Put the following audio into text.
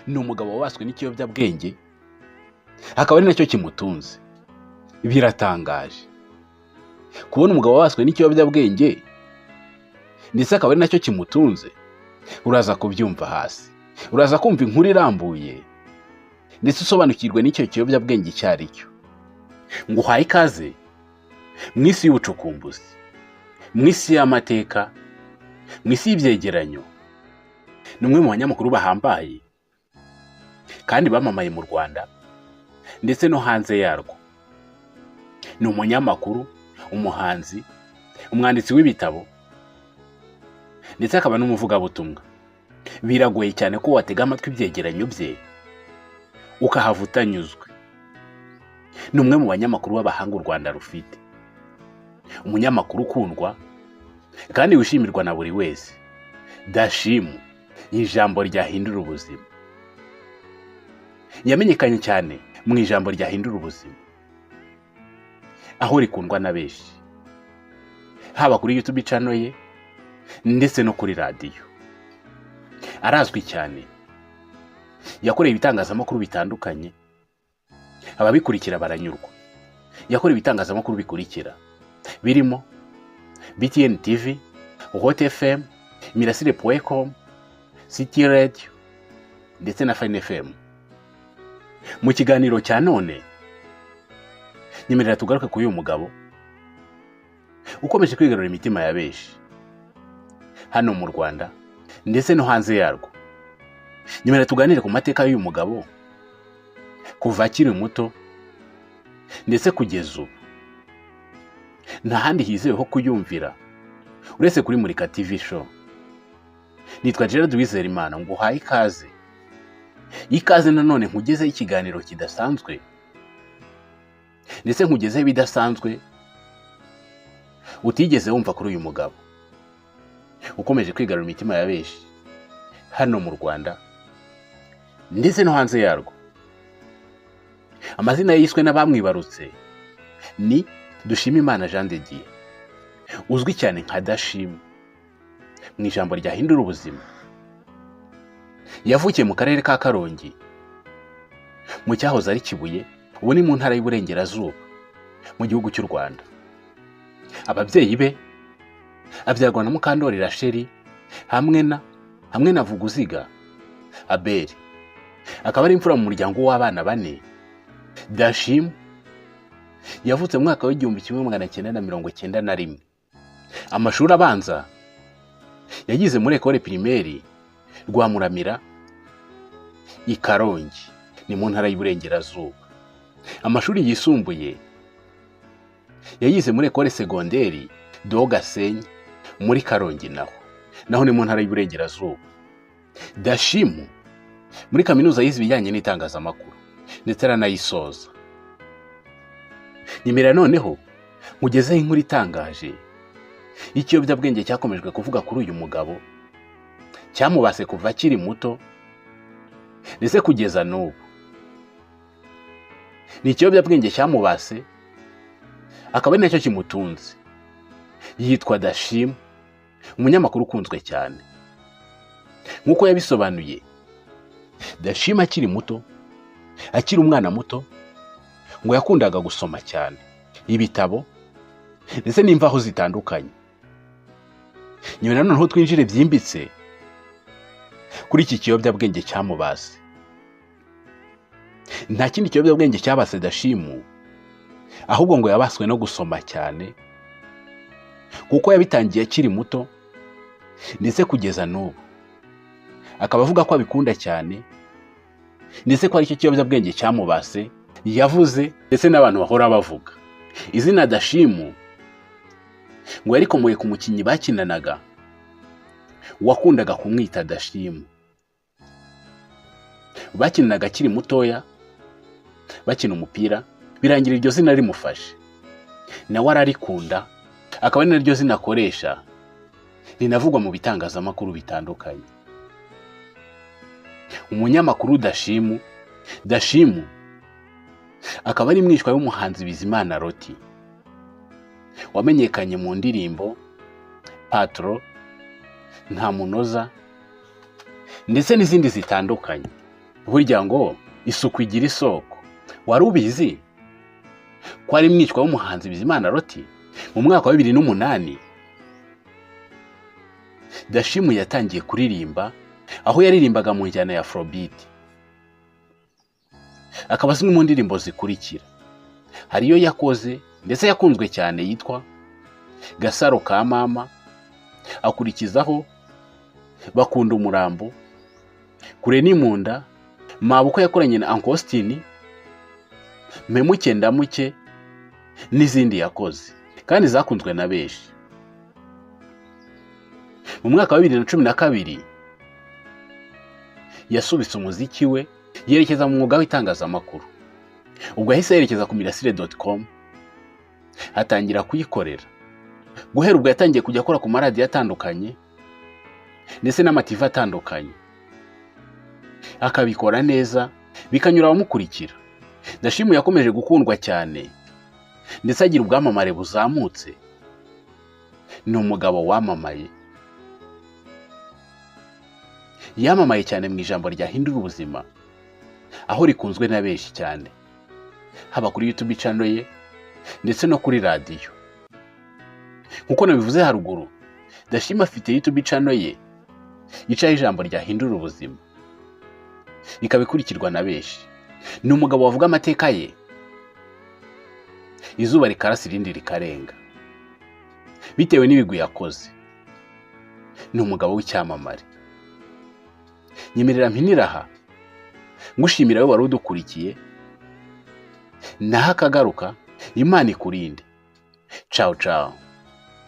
Ni umugabo wabaswe n'ikiyobyabwenge, akaba ari nacyo kimutunze. Biratangaje kubona umugabo wabaswe n'ikiyobyabwenge ndetse akaba ari nacyo kimutunze. Uraza kubyumva hasi, uraza kumva inkuru irambuye ndetse usobanukirwe n'icyo kiyobyabwenge icyo ari cyo. Nguhaye ikaze mu isi y'ubucukumbuzi, mu isi y'amateka, mu isi y'ibyegeranyo. Ni umwe mu banyamakuru bahambaye kandi bamamaye mu Rwanda ndetse no hanze yarwo. Ni umunyamakuru, umuhanzi, umwanditsi w'ibitabo ndetse akaba n'umuvugabutumwa. Biragoye cyane ko watega amatwi ibyegeranyo bye ukahava utanyuzwe. Ni umwe mu banyamakuru b'abahanga u Rwanda rufite, umunyamakuru ukundwa kandi wishimirwa na buri wese. Dashimu, ijambo ryahindura ubuzima. Yamenyekanye cyane mu ijambo ryahindura ubuzima, aho rikundwa na benshi, haba kuri YouTube channel ye ndetse no kuri radiyo. Arazwi cyane, yakoreye ibitangazamakuru bitandukanye, ababikurikira baranyurwa. Yakoreye ibitangazamakuru bikurikira birimo BTN TV, Hot FM, Mirasire.com, City Radio ndetse na Fine FM. Mu kiganiro cya none, nyemerera tugaruke kuri uyu mugabo ukomeje kwigarurira imitima ya benshi hano mu Rwanda ndetse no hanze yarwo. Nyemerera tuganire ku mateka y'uyu mugabo kuva akiri muto ndetse kugeza ubu. Nta handi hizewe ho kuyumvira uretse kuri Murika TV Show. Nitwa Gerard Uwizeyimana, nguhaye ikaze. Ikaze nanone nkugezeho ikiganiro kidasanzwe ndetse nkugezeho ibidasanzwe utigeze wumva kuri uyu mugabo ukomeje kwigarura imitima ya benshi hano mu Rwanda ndetse no hanze yarwo. Amazina ye yiswe n'abamwibarutse ni Dushimimana Jean de Dieu, uzwi cyane nka Dashim mu ijambo ryahindura ubuzima. Yavukiye mu karere ka Karongi, mu cyahoze ari Kibuye, ubu ni mu ntara y'Iburengerazuba mu gihugu cy'u Rwanda. Ababyeyi be abyarwa na Mukandori Rachel hamwe na Vuguziga Abeli, akaba ari imfura mu muryango w'abana bane. Dashim yavutse mu mwaka w'1991. Amashuri abanza yagize muri École Primaire Rwamuramira i Karongi, ni mu ntara y'Iburengerazuba. Amashuri yisumbuye yayize muri École Secondaire de Gasenyi muri Karongi, naho ni mu ntara y'Iburengerazuba. Dashimu muri kaminuza yize ibijyanye n'itangazamakuru ndetse aranayisoza. Nyemera noneho nkugezeho inkuru itangaje y'ikiyobyabwenge cyakomejwe kuvuga kuri uyu mugabo, cyamubase kuva akiri muto ndetse kugeza n'ubu. Ni ikiyobyabwenge cyamubase akaba ari nacyo kimutunze. Yitwa Dashimu, umunyamakuru ukunzwe cyane. Nk'uko yabisobanuye, Dashimu akiri muto, akiri umwana muto, ngo yakundaga gusoma cyane ibitabo ndetse n'imvaho zitandukanye. Nyuma noneho twinjire byimbitse kuri iki kiyobyabwenge cyamubase. Nta kindi kiyobyabwenge cyabase Dashimu, ahubwo ngo yabaswe no gusoma cyane, kuko yabitangiye akiri muto ndetse kugeza n'ubu akaba avuga ko abikunda cyane, ndetse ko aricyo kiyobyabwenge cyamubase yavuze ndetse n'abantu bahora bavuga. Izina Dashimu ngo yarikomoye ku mukinnyi bakinanaga wakundaga kumwita Dashimu. Bakinanaga akiri mutoya, bakina umupira, birangira iryo zina rimufashe, nawe ararikunda, akaba ari naryo zina akoresha rinavugwa mu bitangazamakuru bitandukanye. Umunyamakuru Dashimu, Dashimu akaba ari mwishywa w'umuhanzi Bizimana Loti wamenyekanye mu ndirimbo Patro, Nta Munoza ndetse n'izindi zitandukanye. Burya ngo isuku igira isoko. Wari ubizi ko ari mwishywa w'umuhanzi Bizimana Loti? Mu mwaka wa 2008 Dashimu yatangiye kuririmba, aho yaririmbaga mu njyana ya Afrobeat, akaba azwi mu ndirimbo zikurikira. Hari iyo yakoze ndetse yakunzwe cyane yitwa Gasaro ka Mama, akurikizaho Bakunda Umurambo, Kure ni mu nda, Mabuko yakoranye na Uncle Austin, Mpemuke Ndamuke n'izindi yakoze kandi zakunzwe na benshi. Mu mwaka wa 2012 yasubitse umuziki we yerekeza mu mwuga w'itangazamakuru. Ubwo yahise yerekeza ku mirasire.com atangira kuyikorera. Guhera ubwo yatangiye kujya akora ku maradiyo atandukanye ndetse n'amativi atandukanye, akabikora neza bikanyura abamukurikira. Dashimu yakomeje gukundwa cyane ndetse agira ubwamamare buzamutse. Ni umugabo wamamaye, yamamaye cyane mu ijambo ryahindura ubuzima, aho rikunzwe na benshi cyane, haba kuri YouTube channel ye ndetse no kuri radiyo. Nkuko nabivuze haruguru, Dashima afite YouTube channel ye yicaye ijambo ryahindura ubuzima, ikaba ikurikirwa na benshi. Ni umugabo wavuga amateka ye izuba rikarasa irindi rikarenga, bitewe n'ibigwi yakoze. Ni umugabo w'icyamamare. Nyemerera mpinira aha ngushimira wowe wari udukurikiye, naho akagaruka. Imana ikurinde. Ciao ciao.